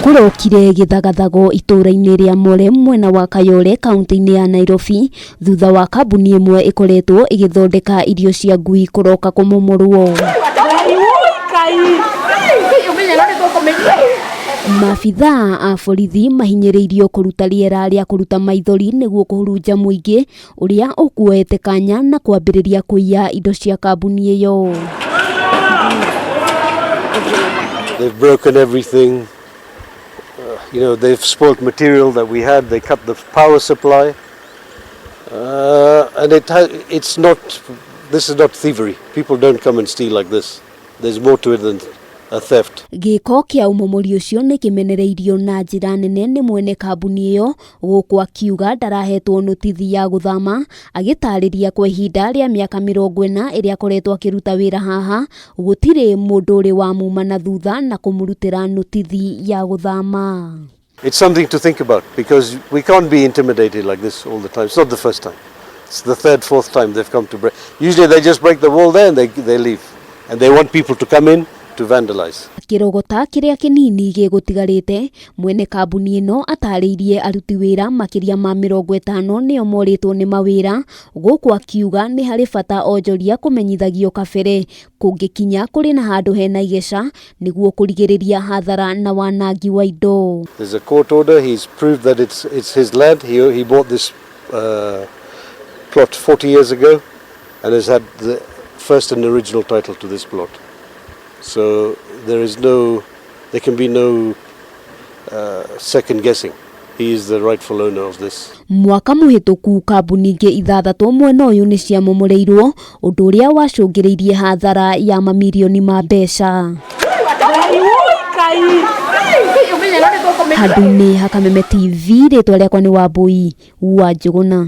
Kũrokire gĩthagathago itũũra-inĩ rĩa More mwena wa Kayole kaunti-inĩ ya Nairobi thutha wa kambuni ĩmwe ĩkoretwo ĩgĩthondeka irio cia ngui kũroka kũmomorwo. Maabithaa a borithi mahinyĩrĩirio kũruta rĩera rĩa kũruta maithori nĩguo kũhurunja mũingĩ ũrĩa ũkuoete kanya na kwambĩrĩria kũiya indo cia kambuni ĩyo. They've broken everything. They've spoilt material that we had. They cut the power supply. And it's not, this is not thievery. People don't come and steal like this. There's more to it than a theft. Gĩko kĩa ũmomori ũcio nĩ kĩmenereirio na njĩra nene nĩ mwene kambuni ĩyo gũkũ akiuga ndarahetwo notithi ya gũthama, agĩtarĩria kwa ihinda rĩa mĩaka 40 ĩrĩa akoretwo akĩruta wĩra haha gũtirĩ mũndũ ũrĩ wamuma na thutha na kũmũrutĩra notithi ya gũthama. It's something to think about because we can't be intimidated like this all the time. It's not the first time. It's the third, fourth time they've come to break. Usually they just break the wall there and they leave. And they want people to come in to vandalize. Akĩrogota kĩrĩa kĩnini gĩgũtigarĩte, mwene kambuni ĩno atarĩirie aruti wĩra makĩria ma 50 nĩo morĩtwo nĩ mawĩra, gũkũ akiuga nĩ harĩ bata onjoria kũmenyithagio kabere kũngĩkinya kũrĩ na handũ hena igeca nĩguo kũrigĩrĩria hathara na wanangi wa indo. There's a court order. He's proved that it's his land. He bought this plot 40 years ago and has had the first and original title to this plot. So there can be no second guessing. He is the rightful owner of this. Mwaka mũhĩtũku kambuni ingĩ ithathatũ mwena ũyũ nĩ ciamomoreirwo, ũndũ ũrĩa wacũngĩrĩirie hathara ya mamirioni ma mbeca. Handũ-inĩ ha Kameme TV, rĩtwa rĩakwa nĩ Wambui wa Njũgũna.